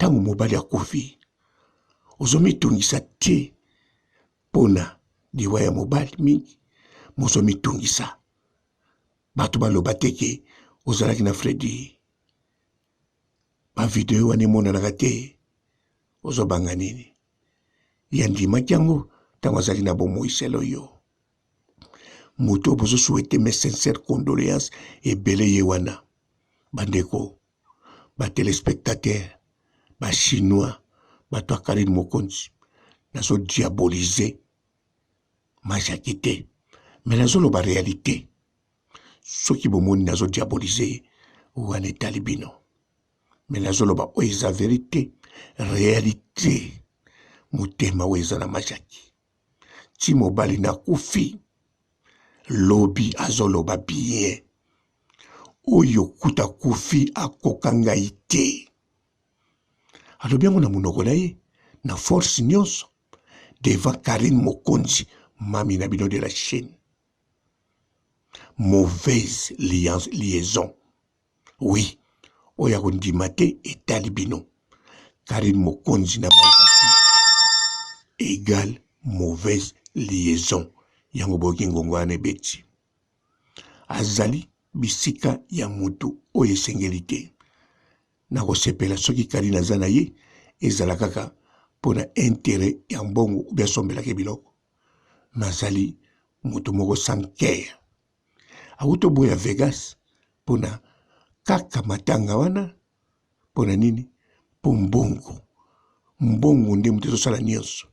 Ntango mobali akufi, ozomitungisa te mpona liwa ya mobali mingi, mozomitungisa bato baloba te ke ozalaki na Fredi. Bavideo wana emonanaka te, ozobanga nini? Ye andimaki yango ntango azalaki na bomoi selo yo. Moto oyo bozo souhaiter mes sincères condoléances ebele ye wana. Bandeko, ba telespectateurs, ba chinois, bato ya Carine Mokonzi, nazo diaboliser ma Jackie te, mais nazoloba realite. Soki bomoni nazo diaboliser ye, wana etali bino. Mais nazoloba oyo eza verite, realite. Motema oyo eza na ma Jackie. Ti mobali nakufi, lobi azoloba bien. Oyo kuta kufi akoka ngai te. Alobi yango na monoko na ye na force nyonso devant Carine Mokonzi, mami na bino de la chaîne. Mauvaise liaison. Oui, oyo akondima te etali bino. Carine Mokonzi na Maïkaki égale mauvaise liaison. Yango boyoki ngongo wana ebeti. Azali bisika ya mutu oyo esengeli te. Nakosepela soki Carine aza na ye, ezala kaka mpo na interet ya mbongo ou bien asombelaki biloko. Nazali mutu moko sans cœur. Awuti oboya Vegas mpo na kaka matanga wana mpo na nini? Mpo mbongo. Mbongo nde moto ezosala nyonso.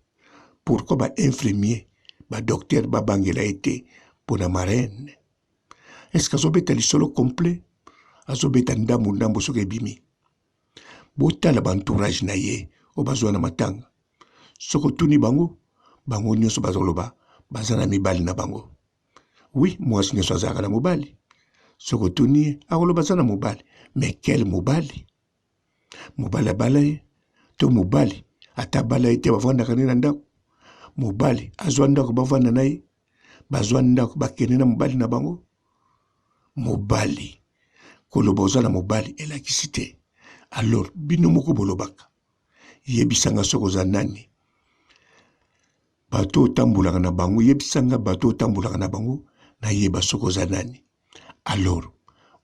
Pourquoi ba infirmier, ba docteur babangela ye te mpo na marraine? Est-ce que azobeta lisolo complet? Azobeta ndambu ndambu soki ebimi. Botala ba entourage na ye oyo bazwa na matanga. Soki otuni bango, bango nyonso bazoloba baza na mibali na bango. Oui, mwasi nyonso azalaka na mobali. Soki otuni ye, akoloba aza na mobali. Mais quel mobali? Mobali abala ye to mobali ata abala ye te, bavandaka nde na ndako. Mobali azwa ndako bavanda na ye, bazwa ndako bakende na mobali na bango. Mobali koloba oza na mobali elakisi te. Alors bino moko bolobaka, yebisanga soki oza nani. Bato otambolaka na bango, yebisanga bato otambolaka na bango, nayeba soki oza nani. Alors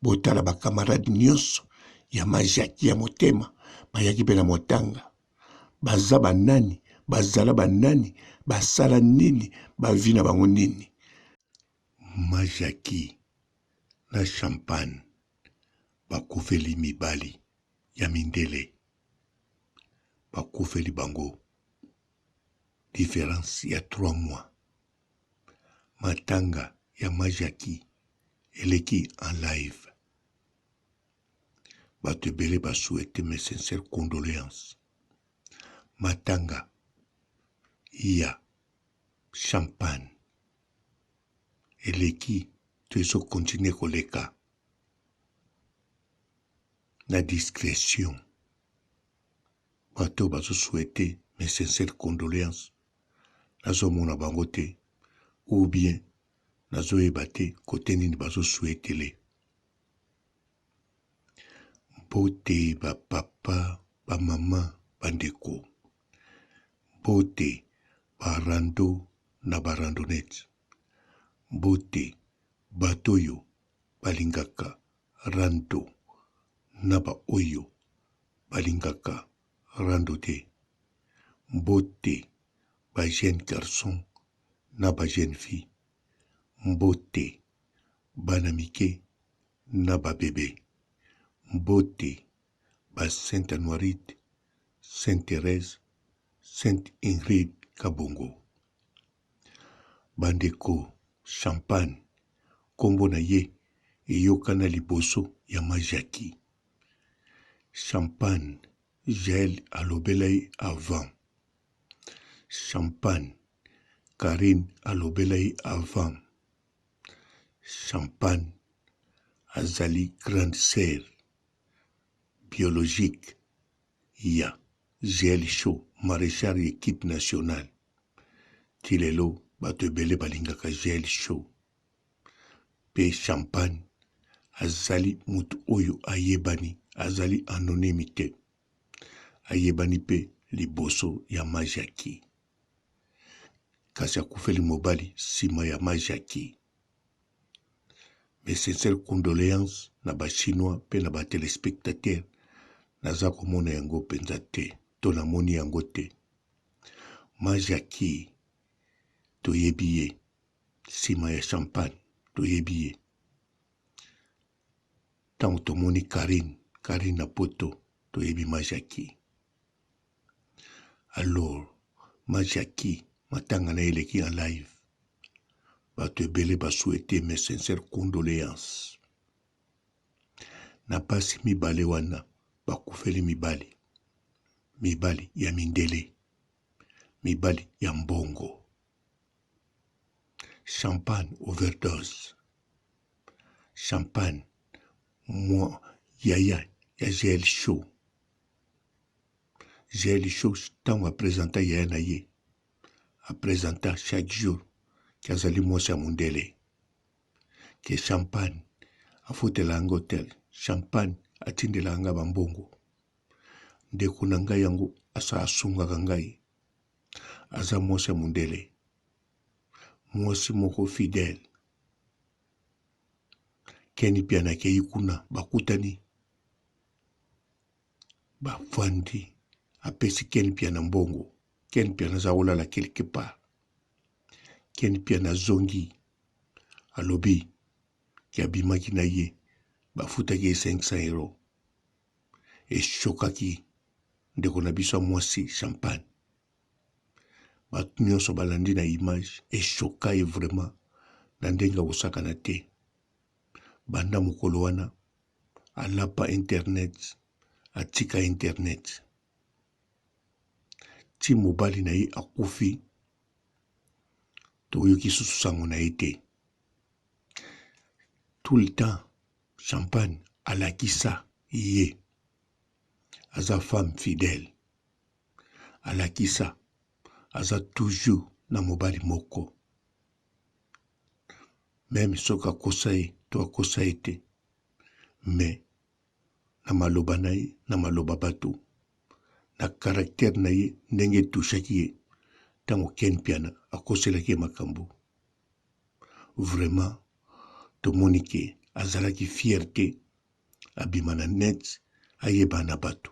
botala ba camarade nyonso ya Majaki ya motema bayaki mpe na motanga. Baza ba nani? Bazala ba nani? Basala nini? Ba vie na bango nini? Majaki na Champagne bakufeli mibali ya mindele, bakufeli bango difference ya 3 mois. Matanga ya Majaki eleki en live. Bato ebele ba souhaiter mes sincères condoléances. Matanga ya Champagne eleki to ezo continuer koleka na discretion. Bato bazo souhaiter mes sincères condoléances nazomona bango te ou bien nazoyeba te kote nini bazo souhaitele. Mbote ba papa, ba mama, ba ndeko. Mbote ba rando na ba randonnette. Mbote bato oyo balingaka rando na ba oyo balingaka rando te. Mbote ba jeunes garçons na ba jeunes filles. Mbote bana mike na ba bebe. Mbote ba Sainte Anuarite, Sainte Therèse, Sainte Ingrid Kabongo. Bandeko Champagne kombo na ye eyokana liboso ya ma Jackie. Champagne Jael alobela ye avant. Champagne Carine alobela ye avant. Champagne azali grande sœur biologique ya Jael Show marechal ya equipe nationale. Ti lelo bato ebele balingaka Jael Show. Pe Champagne azali mutu oyo ayebani, azali anonyme te. Ayebani mpe liboso ya Ma Jackie. Kasi akufeli mobali sima ya Ma Jackie. Mes sincères condoleances na ba chinois mpe na ba telespectateurs naza komona yango mpenza te to namoni yango te. Ma Jackie toyebi ye sima ya champagne toyebi ye. Ntango tomoni Carine, Carine na poto toyebi ma Jackie. Alors ma Jackie matanga na ye eleki en live. Bato ebele ba souhaiter mes sincères condoléances. Na basi mibale wana bakufeli mibali, mibali ya mindele, mibali ya mbongo. Champagne overdose. Champagne mwa yaya ya Jael Show. Jael Show ntango apresenta yaya na ye, apresenta chaque jour ke azali mwasi ya mondele, ke Champagne afutela yanga hotel, Champagne atindela yanga bambongo. Ndeko na ngai yango asa asungaka ngai, aza mwasi ya mondele, mwasi moko fidèle. Ken Mpiana akei kuna bakutani bafandi apesi Ken Mpiana mbongo. Ken Mpiana aza kolala quelque part. Ken Mpiana azongi alobi ke abimaki na ye bafutaki ye 500 euro. Eshokaki ndeko na biso ya mwasi Champagne. Bato nyonso balandi na image eshoka ye vraiment na ndenge ya kosakana te. Banda mokolo wana alapa internet, atika internet ti mobali na ye akufi, toyoki susu sango na ye te. Tout le temps Champagne alakisa ye aza femme fidèle. Alakisa aza toujours na mobali moko meme soki akosa ye to akosa ye te mais na maloba na ye na maloba bato na caractère na ye ndenge etouchaki ye ntango Ken Mpiana akoselaki ye makambo vraiment tomoni ke azalaki fier te abima na net ayebana na bato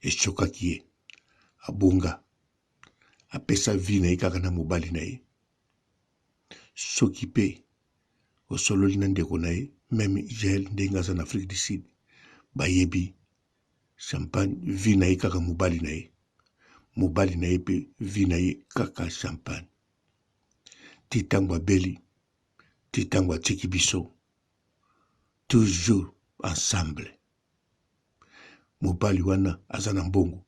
echokaki ye abonga apesa vie na ye kaka na mobali na ye soki pe osololi na ndeko na ye meme Jael ndenge aza na Afrique du Sud bayebi champagne vie na ye kaka mobali na ye mobali na ye pe vie na ye kaka champagne ti ntango abeli ti ntango atiki biso toujours ensemble mobali wana aza na mbongo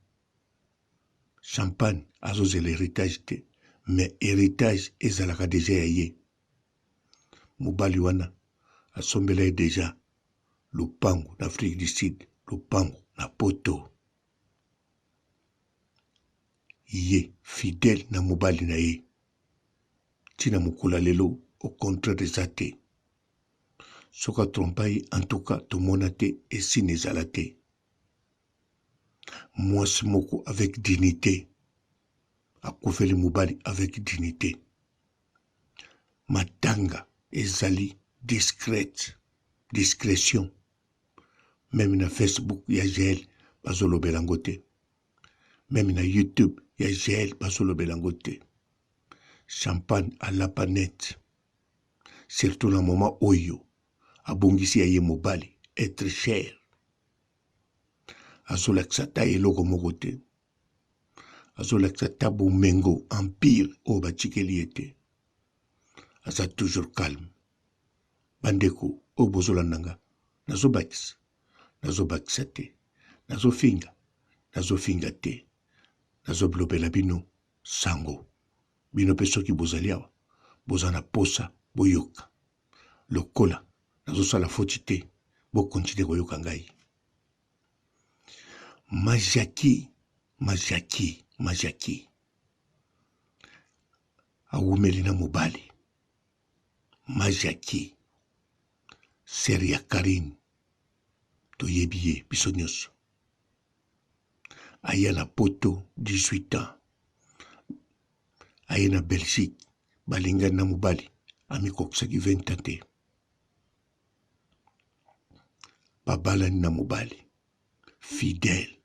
champagne azozela heritage te mais heritage ezalaka deja ya ye mobali wana asombela ye deja lopango na Afrique du Sud lopango na poto ye fidèle na mobali na ye ntina mokolo ya lelo au contraire eza te soki a trompa ye en tout cas tomona te esina ezala te mwasi moko avec dignité akufeli mobali avec dignité matanga ezali discrète discrétion meme na facebook ya gel bazolobela yango te meme na youtube ya gel bazolobela yango te champagne alapa net surtout na moment oyo abongisi ya ye mobali etre cher azolakisa ata eloko moko te azolakisa ata bomengo empire oyo batikeli ye te aza toujours calme bandeko oyo bozolanda nga nazobakisa nazobakisa te nazofinga nazofinga te nazobilobela bino sango Bino pe soki bozali awa boza na posa boyoka lokola nazosala foti te bo continue koyoka ngai. Ma Jackie, ma Jackie, ma Jackie awumeli na mobali. Ma Jackie sœur ya Carine toyebi ye biso nyonso. Aya na poto 18 ans. Aye na Belgique balingani na mobali amikokisaki 20 ans te. Babalani na mobali fidèle.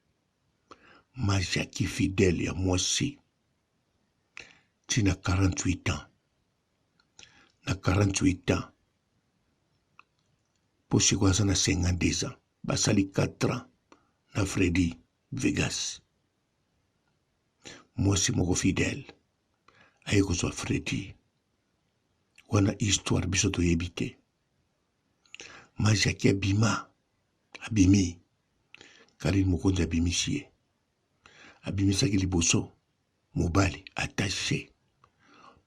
Ma Jackie fidèle ya mwasi ti na 48 ans. Na 48 ans mpo sikoyo aza na 52 ans basali 4 ans na Freddy Vegas mwasi moko fidèle aye kozwa Freddy wana histoire biso toyebi te ma Jackie abima abimi Karine Mokonzi abimisi ye abimisaki liboso mobali attache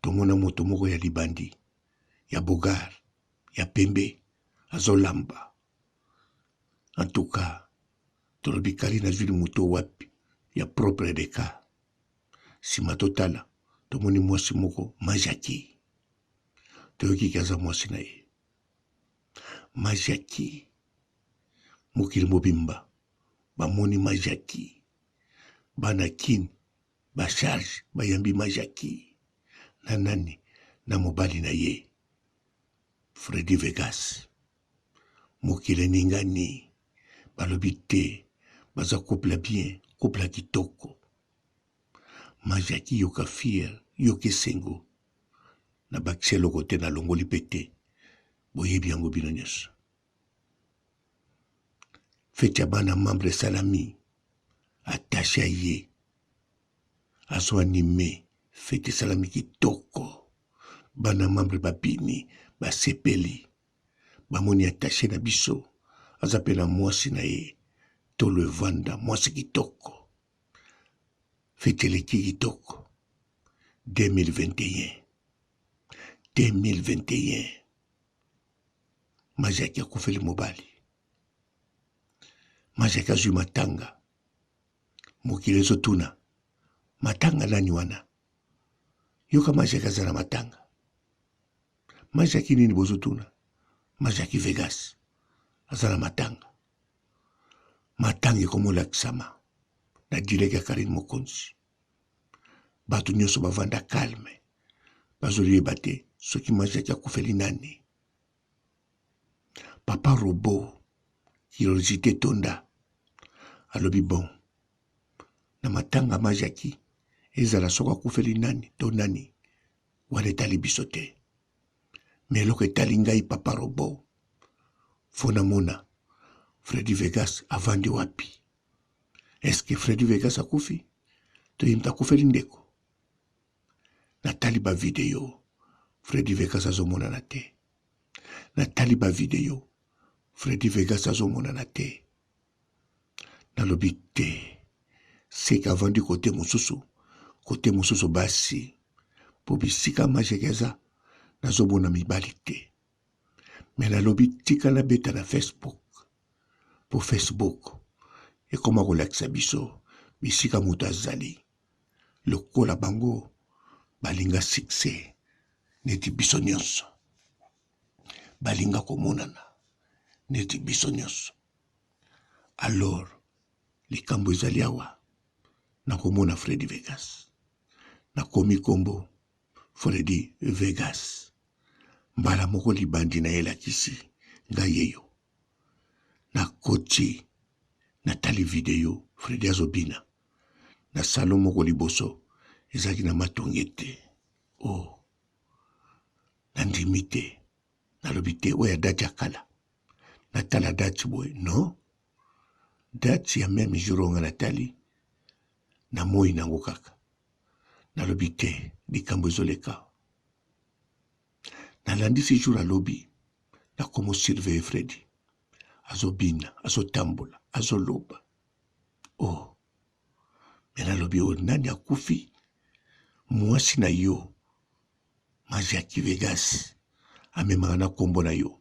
tomona moto moko ya libandi ya bogar ya pembe azolamba en tout cas tolobi Karine azwi moto wapi ya propre de cas nsima totala tomoni mwasi moko majaki toyoki ke aza mwasi na ye majaki mokili mobimba bamoni majaki bana kin ba charge bayambi majaki na nani na mobali na ye Freddy Vegas mokili eningani balobi te baza couple ya bien couple ya kitoko majaki yoka fier yoka esengo nabakisi eloko te nalongoli mpe te boyebi yango bino nyonso feti ya bana membre esalami attache ya ye azo anime feti esalami kitoko bana membre babini basepeli bamoni attache na biso aza mpe na mwasi na ye tolo evanda mwasi kitoko feti eleki kitoko 2021 2021 Majaki akufeli mobali. Majaki azwi matanga. Mokili ezotuna matanga nani wana? Yoka Majaki aza na matanga. Majaki nini bozotuna? Majaki Vegas aza na matanga. Matanga ekomolakisama na direct ya Karine Mokonzi. Bato nyonso bavanda calme, bazoyeba te soki Majaki akufeli nani. Papa robot curiosité etonda alobi bon na matanga ma Jackie ezala soki akufeli nani to nani wana etali biso te me eloko etali ngai papa robot fo namona Freddy Vegas avandi wapi eske Freddy Vegas akufi to ye moto akufeli ndeko natali ba video Freddy Vegas azomonana te natali ba video Freddy Vegas azomonana te nalobi te seke avandi kote mosusu kote mosusu basi mpo bisika majeke aza nazomona mibali te me nalobi tika nabeta na facebook mpo facebook ekoma kolakisa biso bisika moto azali lokola bango balinga succès neti biso nyonso balinga komonana neti biso nyonso alors likambo ezali awa nakomona Freddy Vegas nakomi kombo Freddy Vegas mbala moko libandi na ye elakisi ngai yeyo nakoti natali video Freddy azobina na salon moko liboso ezalaki na matonge te o oh. nandimi te nalobi te oyo ya date ya kala natala date boye non date ya meme jour oyo nga natali na moi nango kaka nalobi te likambo ezoleka nalandisi jour alobi nakomo surveille Freddy azobina azotambola azoloba oh me nalobi oyo nani akufi mwasi na yo Majaki Vegas amemaka na nkombo na yo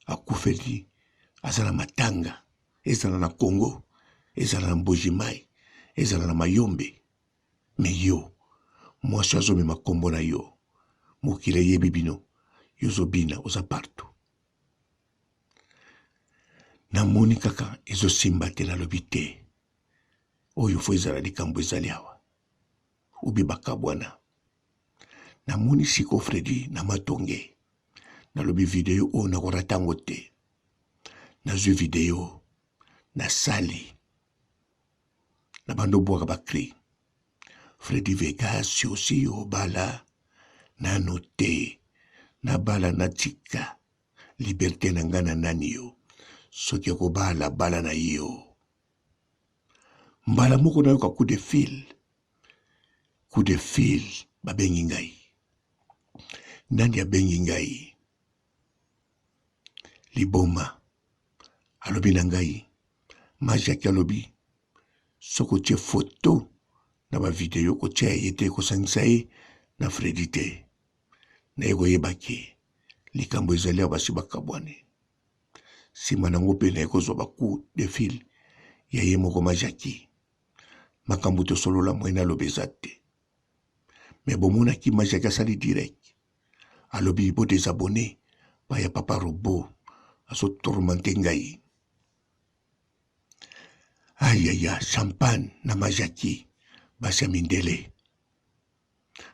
akufeli aza na matanga ezala na Congo ezala na Mbuji-Mayi ezala na Mayombe me yo mwasi azomema nkombo na yo mokili eyebi bino yo ozobina oza partout namoni kaka ezosimba te nalobi te. Oyo fo ezala likambo ezali awa. Obi bakabwana. Namoni siko Freddy na matonge. Nalobi video oyo nakorata yango te. Nazwi video nasali na bando obwaka ba cri. Freddy Vegas osi obala nano te nabala natika liberte na ngai na nani yo soki okobala bala na yo mbala moko nayoka coup de fil coup de fil babengi ngai nani abengi ngai liboma alobi na ngai majaki alobi soki otie foto na bavideo kotia ye te kosangisa ye na fredi te naye koyeba ke likambo ezali awa basi bakabwani nsima na yango mpe naye kozwa ba coup de fil ya ye moko majaki makambo tosolola moye naloba eza te me bomonaki majaki asali direct alobi bo desabonne pa ya papa robot azo tourmente ngai ayaya champagne na majaki basi ya mindele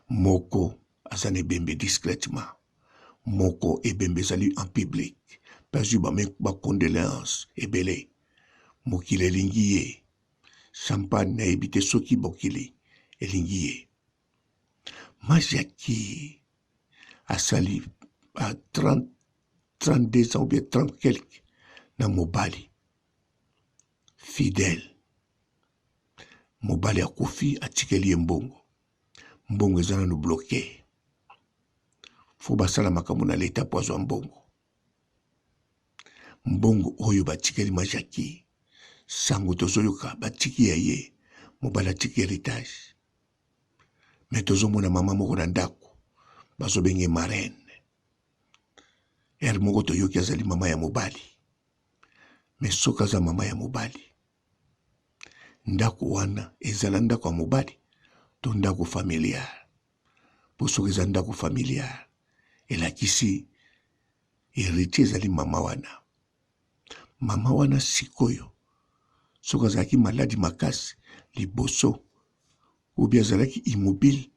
Moko aza na ebembe discrètement, moko ebembe ezali en public mpe azwi ba ba condoleances ebele. Mokili elingi ye. Champagne nayebi te soki mokili elingi ye. Majaki asali ba 30, 32 ans ou bien 30 quelque na mobali fidèle. Mobali akufi atikeli ye mbongo, mbongo eza nanu bloque, fo basala makambo na leta po azwa mbongo. Mbongo oyo batikeli ma Jackie, sango tozoyoka batiki ya ye, mobali atiki heritage. Me tozomona mama moko na ndako bazobenge marraine, heure moko toyoki azali mama ya mobali, me soki aza mama ya mobali Ndako wana ezala ndako ya mobali to ndako familial? Po soki eza ndako familial elakisi heritier ezali mama wana. Mama wana sikoyo soki azalaki maladi makasi liboso ou bien azalaki immobile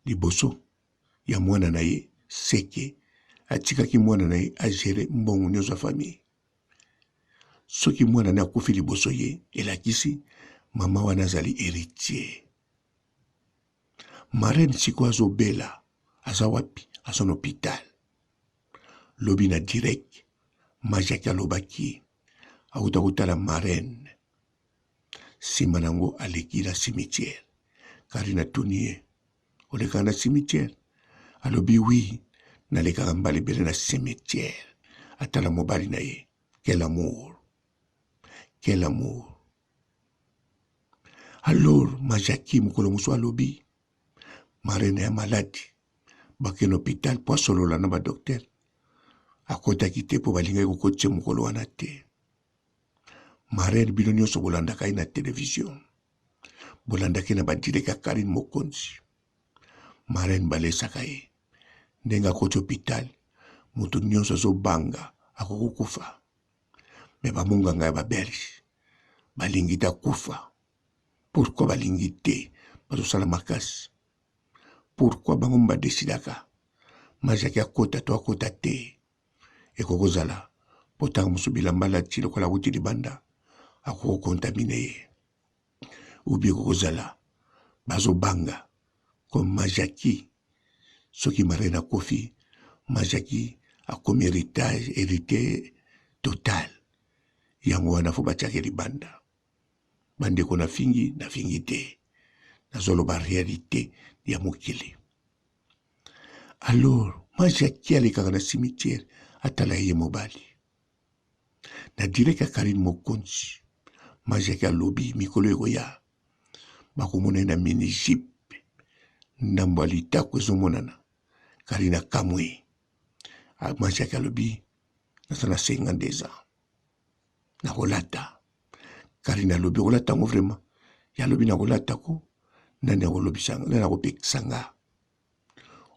liboso ya mwana na ye seke atikaki mwana na ye a gerer mbongo nyonso ya famille. Soki mwana ne akufi liboso ye, elakisi mama wana azali heritier. Marraine sikoyo azobela, aza wapi? Aza na hopital. Lobi na direct, Majaki alobaki auta kotala marraine, nsima na yango aleki na cimetière. Karine atuni ye, olekaka na cimetière? Alobi oui, nalekaka mbala ebele na cimetière. Atala mobali na ye, quel amour, quel amour. Alors Majaki mokolo mosusu alobi marraine ya maladi bakende hôpital mpo asolola na ba docteur, akotaki te mpo balingaki kokotisa mokolo wana te. Marraine bino nyonso bolandaka ye na television, bolandaki ye na ba direct ya Carine Mokonzi. Marraine balesaka ye ndenge akoti hôpital, moto nyonso azobanga akoki kokufa, me bamonganga ya ba belge balingi te akufa. Pourquoi balingi te? Bazosala makasi. Pourquoi bango ba decidaka Majaki akota to akota te? Ekoki kozala mpo ntango mosusu bilamba alati lokola awuti libanda akoki kokontamine ye, ou bien ekoki kozala bazobanga comme Majaki soki marraine akufi, Majaki akomi heritage heritier total, yango wana fo batiaka ye libanda. Bandeko nafingi nafingi te, nazoloba realite ya mokili. Alors Majaki alekaka na cimetière atala ye mobali na direct ya Carine Mokonzi. Majaki alobi mikolo ekoya bakomona ye na mini jupe ndambo ya litako ezomonana. Carine akamwe. Majaki alobi naza na 52 ans nakolata. Carine alobi okolata yango vraiment? Ye alobi nakolata ko nani akolobisa nani akopekisa nga?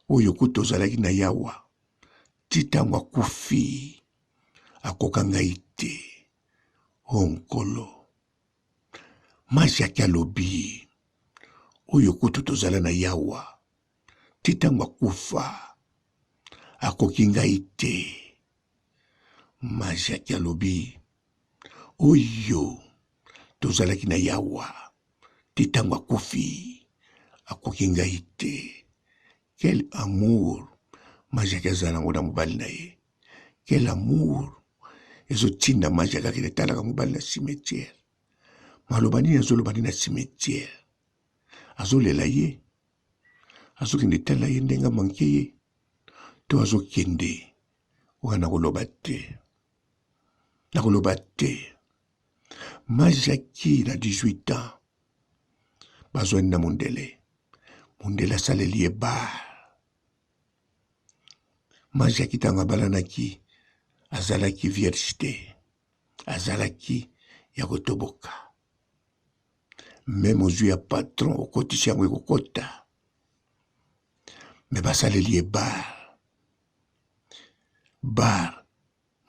Oyo kutu ozalaki na yawa ti ntango akufi akoka ngai te. O Nkolo. Majaki alobi, oyo kutu tozala na yawa ti ntango akufa akoki ngai te. Majaki alobi, oyo tozalaki na yawa ti ntango akufi akoki ngai te. Quel amour Majaki azala nango na mobali na ye. Quel amour ezotinda Majaki akende talaka mobali na cimetière. Maloba nini azoloba nini na cimetière? Azolela ye, azokende tala ye ndenge amanke ye, to azokende wana nakoloba te, nakoloba te. Majaki na 18 ans bazwani na mondele, mondele asaleli ye bar. Majaki ntango abalanaki azalaki vierge te, azalaki ya kotoboka. Meme ozwi ya patron okotisi yango ekokota, me basaleli ye bar. Bar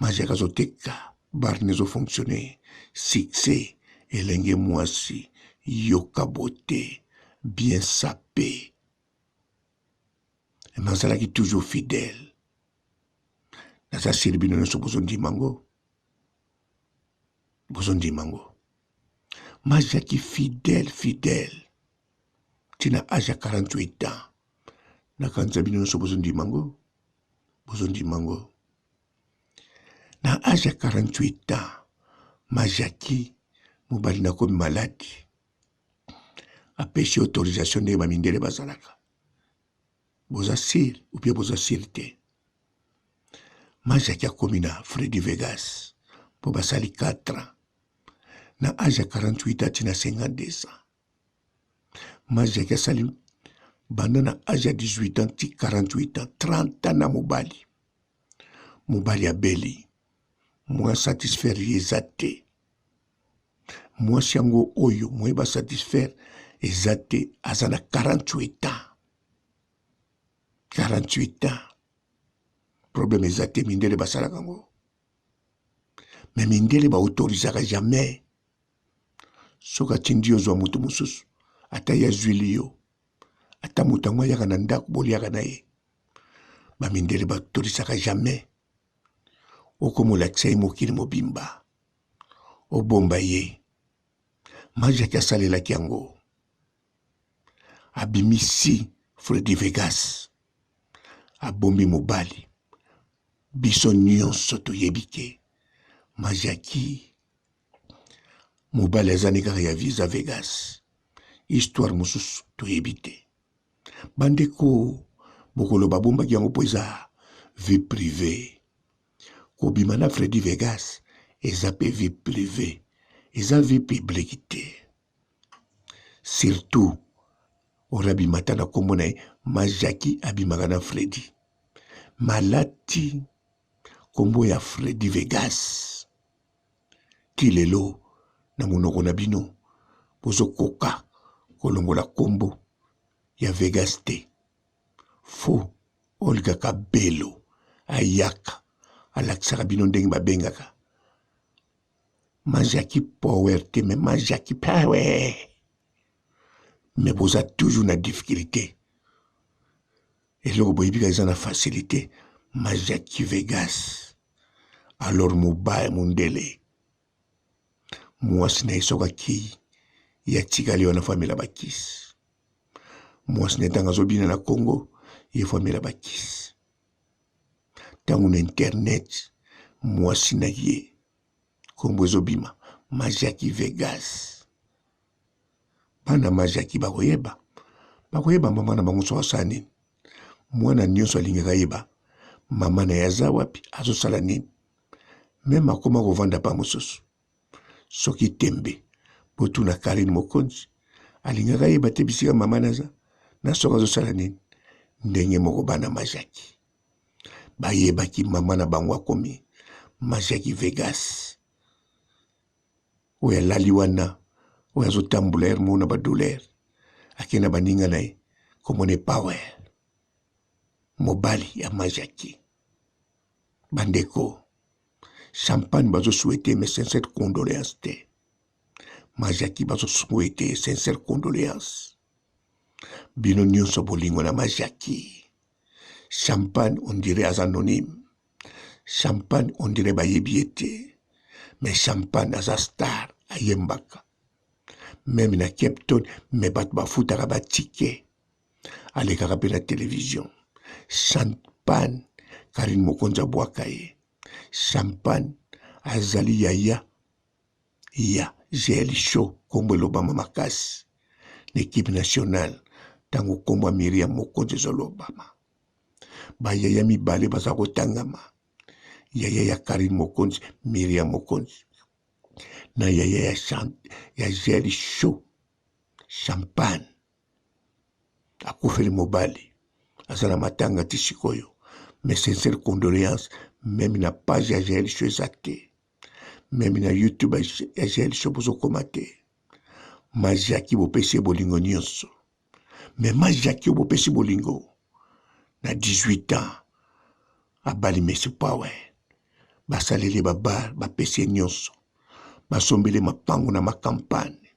Majek azoteka bar nezo fonctionne succès elenge muasi yoka beaute bien sape nazalaki toujours fidèle naza siri bino nyonso bozondima ngo bozondima ngo majaki fidèle fidèle ntina age ya 48 ans nakanisa bino nyonso bozondima ngo bozondima ngo Na age ya 48 ans, ma Jackie, mobali na komi maladi. Apesi autorisation ndenge ba mindele bazalaka. Boza sur ou bien boza sur te. Ma Jackie akomi na Freddy Vegas po basali 4 ans. Na age ya 48 ans tina 52 ans. Ma Jackie asali banda na age ya 18 ans ti 48 ans, 30 ans na mobali. Mobali abeli, moyen satisfaire ye eza te. Mwasi yango oyo moyen ba satisfaire eza te, aza na 48 ans. 48 ans. Problème eza te, mindele basalaka yango. Mais mindele ba autorisaka jamais. Soki atindi yo zwa moto mosusu, ata ye azwili yo, ata moto yango ayaka na ndako boliaka na ye. Ba mindele ba autorisaka jamais okomolakisa ye mokili mobimba obomba ye. Majaki asalelaki yango, abimisi Freddy Vegas, abombi mobali. Biso nyonso toyebi ke Majaki mobali aza ne kaka ya visa Vegas, histoire mosusu toyebi te. Bandeko bokoloba abombaki yango mpo eza vie privee. Kobima na Freddy Vegas eza mpe vie privee, eza vie publique te. Surtout ora abima ata na kombo na ye Majaki abimaka na Freddy. Malati kombo ya Freddy Vegas ti lelo na monoko na bino bozokoka kolongola kombo ya Vegas te. Faux Olga Kabelo ayaka alakisaka bino ndenge babengaka Majaki Power te mais Majaki Power. Mais boza toujours na difficulté. Eloko boyebi kaka eza na facilité Majaki Vegas. Alors mobaya mundele mwasi na ye soki akei ye atikali wana fo amela bakisi. Mwasi na ye ntango azobina na Congo ye fo amela bakisi. Ntango na internet mwasi na ye nkombo ezobima Majaki Vegas. Bana Majaki bakoyeba, bakoyeba mama na bango soki asala nini. Mwana nyonso alingaka ayeba mama na ye aza wapi, azosala nini. Meme akoma kovanda pa mosusu. Soki tembe, botuna Carine Mokonzi, alingaka ayeba te bisika mama naza, na soki azosala nini. Ndenge moko bana Majaki bayebaki mama na bango akomi Majaki Vegas. Oyo alali wana, oyo azotambola heure moko na ba douleur, akei na baninga na ye komona power mobali ya Majaki. Bandeko, champagne bazo souhaiter mes sincères condoléances te. Ma Jackie bazosungo ye te, sincère condoléance. Bino nyonso bolingo na ma Jackie. Champagne on dirait aza anonyme. Champagne on dirait bayebi ye te. Mais Champagne aza star ayembaka. Meme na Cape Town mais bato bafutaka ba ticket. Alekaka pe na television. Champagne Carine Mokonzi abwaka ye. Champagne azali yaya ya Jael Show kombo elobama makasi na equipe nationale tango kombo ya Miriam Mokonzi ezolobama. Ba yaya mibale baza kotangama, yaya ya Carine Mokonzi, Miriam Mokonzi na yaya ya, ya Jael Show Champagne akufeli mobali aza na matanga ti sikoyo mes sincères condoléances meme na page ya Jael Show eza te meme na youtube ya Jael Show bozokoma te ma Jackie bopesi ye bolingo nyonso mais ma Jackie oyo bopesi bolingo na 18 ans abali Messi Power basaleli ye babar bapesi ye nyonso basombeli mapango na macampagne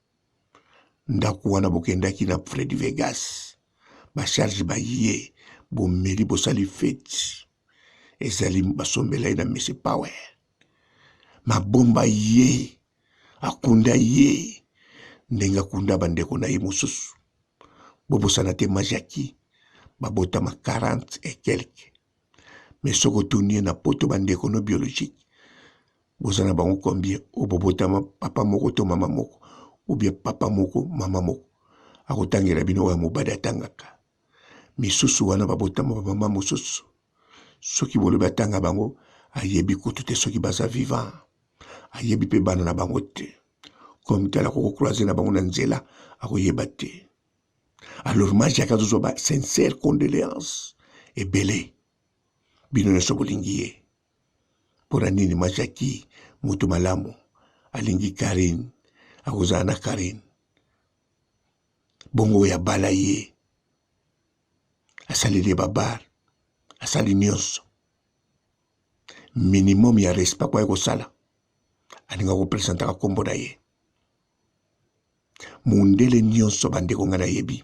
ndako wana bokendaki na Freddy Vegas ba charge baye bomeli bosali feti ezali basombela ye na Messi Power mabomba ye akunda ye ndenge akunda bandeko na ye mosusu bobosana te majaki babotama 40 et quelque mais soki otuni ye na poto bandeko no biologique boza na bango combien oyo bobotama papa moko to mama moko ou bien papa moko mama moko akotangela bino oyo ya mobali atangaka misusu wana babotama bamama mosusu soki bolobi atanga bango ayebi kutu te soki baza vivant ayebi mpe bana na bango te comme tel akoko croise na bango na nzela akoyeba te alors majaki azozwa ba sincère condoléance ebele bino nyonso bolingi ye mpo na nini ma Jackie moto malamu alingi Carine akozala na Carine bongo oyo abala ye asaleli ye babar asali nyonso minimum ya respect akoki kosala alinga kopresentaka nkombo na ye mundele nyonso bandeko ngai nayebi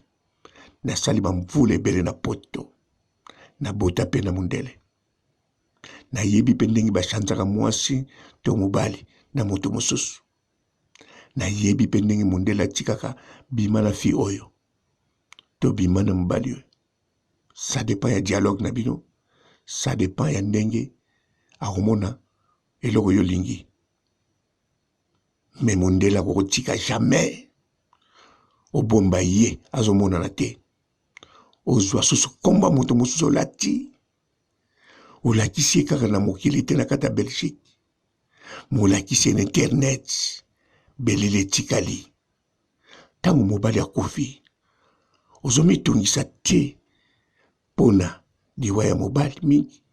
nasali bamvula ebele na poto nabota mpe na mundele Nayebi mpe ndenge bachanzaka mwasi to mobali na moto mosusu. Nayebi mpe ndenge mondele atikaka bima na fille oyo to bima na mobali oyo. Ça dépend ya dialogue na bino, ça dépend ya ndenge akomona eloko yo olingi. Mais mondele akokotika jamais obomba ye azomonana te, ozwa susu komba moto mosusu olati Olakisi ye kaka na mokili te na kati ya Belgique, molakisi ye na internet, beleli etikali. Ntango mobali akufi, ozomitungisa te mpona liwa ya mobali mingi,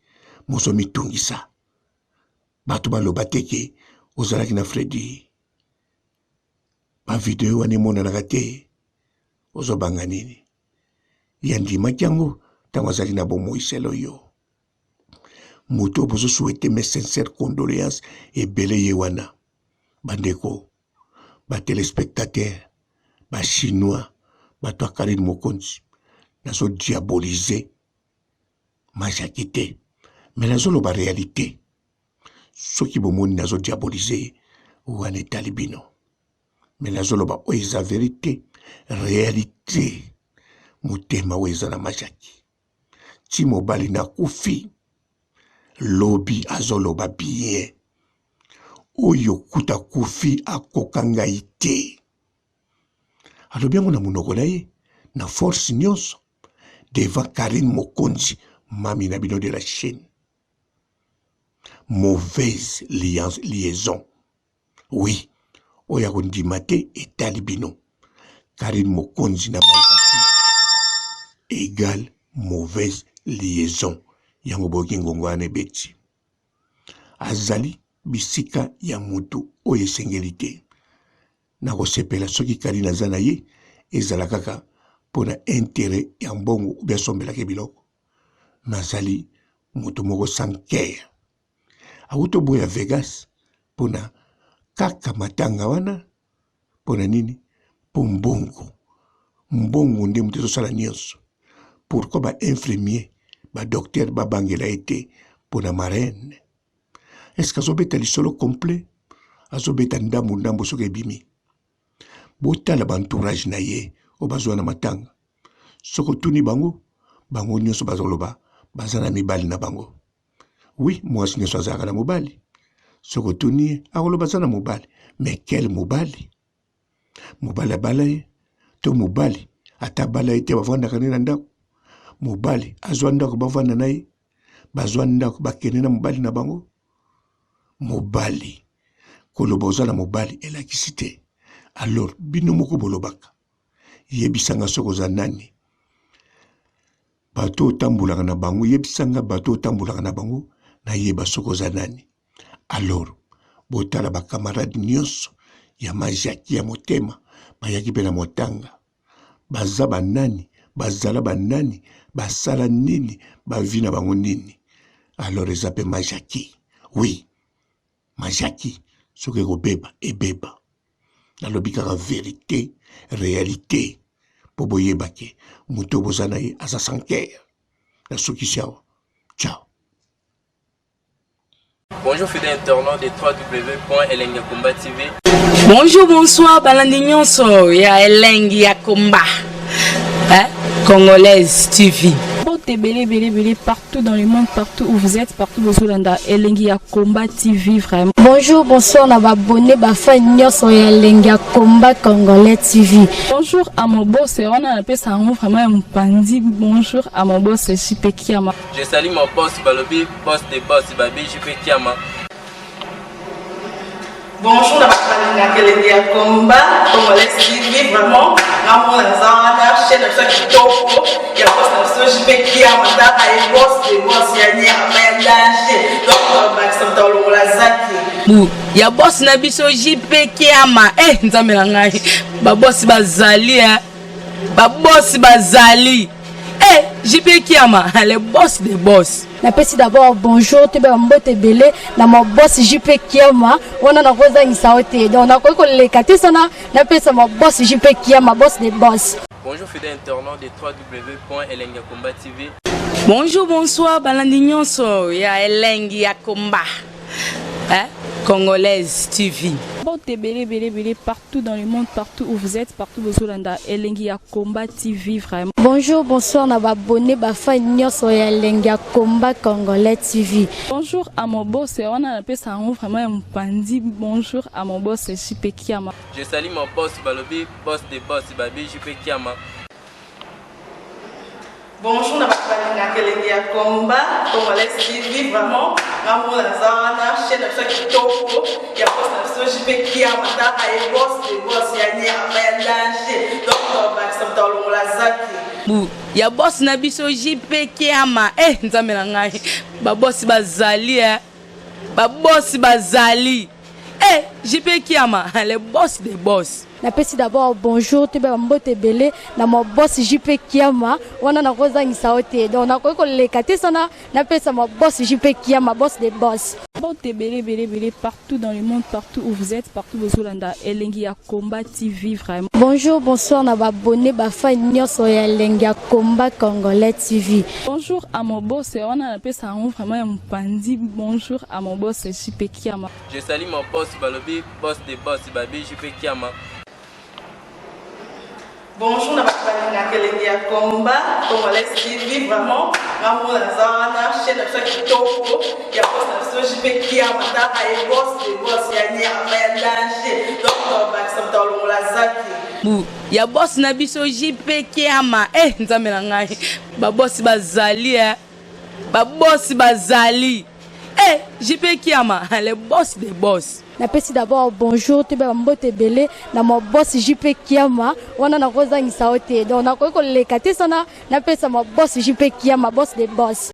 mozomitungisa bato baloba te ke ozalaki na Fredi. Bavideo wana emonanaka te, ozobanga nini? Ye andimaki yango ntango azalaki na bomoi selo yo moto oyo bozo souhaite mes sincères condoléances ebele ye wana bandeko ba telespectateurs ba chinois bato ya Karine Mokonzi nazo diaboliser Majaki te mais nazoloba réalité soki bomoni nazo diaboliser ye wana etali bino mais nazoloba oyo eza verite realite motema oyo eza na majaki ti mobali nakufi lobi azoloba bien oyo kuta kufi akoka ngai te alobi yango na monoko na ye na force nyonso devant Karine Mokonzi mami na bino de la chaîne mauvaise liaison Oui, oyo akondima te etali bino. Carine Mokonzi na Mike égale mauvaise liaison. Yango boyoki ngongo wana ebeti. Azali bisika ya mutu oyo esengeli te. Nakosepela soki Carine aza na ye ezala kaka mpo na interet ya mbongo obi asombelaki biloko. Nazali moto moko sans cœur. Awuti oboya Vegas pona kaka matanga wana. Mpo na nini? Mpo mbongo, mbongo nde moto ezosala nyonso. Pourquoi ba infirmier, ba docteur babangela ye te mpo na marraine? Est-ce que azobeta lisolo complet? Azobeta ndambu ndambu soki ebimi. Botala ba entourage na ye oyo bazwa na matanga. Soki otuni bango, bango nyonso bazoloba baza na mibali na bango. Oui, mwasi nyonso azalaka na mobali. Soki otuni ye, akoloba aza na mobali. Mais quel mobali? Mobali abala ye to mobali ata abala ye te bavandaka nde na ndako? Mobali azwa ndako bavanda na ye? Bazwa ndako bakende na mobali na bango? Mobali koloba oza na mobali elakisi te. Alors bino moko bolobaka, yebisa nga soki oza nani? Bato otambolaka na bango, yebisa nga bato otambolaka na bango, nayeba soki oza nani. Alors botala ba camarade nyonso ya ma Jackie ya motema bayaki mpe na motanga. Baza ba nani? Bazala ba nani? Basala nini? Ba vie na bango nini? Alors eza mpe ma Jackie. Oui, ma Jackie soki ekobeba ebeba. Nalobi kaka verite, realite mpo boyeba ke moto oyo boza na ye aza sans cœur. Nasukisi awa. Ciao. Bonjour fidèles internautes de www.elengiyakomba TV. Bonjour, bonsoir, balandi nyonso ya Elengi ya Komba. Hein? Congolaise TV. Mbote ebele ebele ebele partout dans le monde, partout où vous êtes, partout bozolanda Elengi ya Combat TV vraiment. Bonjour, bonsoir na ba abonné ba fan nyonso ya Elengi ya Combat Congolais TV. Bonjour à mon boss, wana napesa yango vraiment ya mopanzi. Bonjour à mon boss JP Kiama. Je salue mon boss balobi boss de boss babi JP Kiama. Bonjour na bato balingaka elengi ya combat congolais TV vraiment ngamona naza wana chaîne na biso ya kitoko ya boss na biso JP Kiama tala ye boss de boss ya nyama ya danger donc bakisa moto alongola zaki bu ya boss na biso JP Kiama eh nzambe na ngai ba boss bazali eh ba boss bazali eh JP Kiama le boss de boss. Napesi d'abord bonjour toyeba mbote ebele na ma boss JP Kiama wana nakozangisa yo te donc nakoki koleka te sana napesa ma boss JP Kiama boss de boss. Bonjour fidèle internaute de www.elengiyakomba TV. Bonjour, bonsoir, balandi nyonso ya Elengi ya Komba. Hein? Congolaise TV. Mbote ebele ebele ebele partout dans le monde, partout où vous êtes, partout bozolanda Elengi ya Combat TV vraiment. Bonjour, bonsoir na ba abonné ba fan nyonso ya Elengi ya Combat Congolais TV. Bonjour à mon boss, wana napesa yango vraiment ya mopanzi. Bonjour à mon boss JP Kiama. Je salue mon boss balobi boss de boss babi JP Kiama. Bonjour na bato balingaka elengi ya combat congolais TV vraiment ngamona naza wana chaîne na biso ya kitoko ya boss na biso JP Kiama tala ye boss de boss ya nyama ya danger donc bakisa moto alongola zaki bu ya boss na biso JP Kiama eh nzambe na ngai ba boss bazali eh ba boss bazali eh JP Kiama le boss de boss. Napesi d'abord bonjour toyeba mbote ebele na ma boss JP Kiama wana nakozangisa yo te donc nakoki koleka te sana napesa ma boss JP Kiama boss de boss. Mbote ebele ebele ebele partout dans le monde, partout où vous êtes, partout bozolanda Elengi ya Combat TV vraiment. Bonjour, bonsoir na ba abonné ba fan nyonso ya Elengi ya Combat Congolais TV. Bonjour à mon boss, wana napesa yango vraiment ya mopanzi. Bonjour à mon boss JP Kiama. Je salue mon boss balobi boss de boss babi JP Kiama. Bonjour na bato balingaka elengi ya combat congolais TV vraiment ngamona naza wana chaîne na biso ya kitoko ya boss na biso JP Kiama tala ye boss de boss ya nyama ya danger donc bakisa moto alongola zaki bu ya boss na biso JP Kiama eh nzambe na ngai ba boss bazali eh ba boss bazali eh JP Kiama le boss de boss. Napesi d'abord bonjour toyeba mbote ebele na ma boss JP Kiama wana nakozangisa yo te donc nakoki koleka te sana napesa ma boss JP Kiama boss de boss.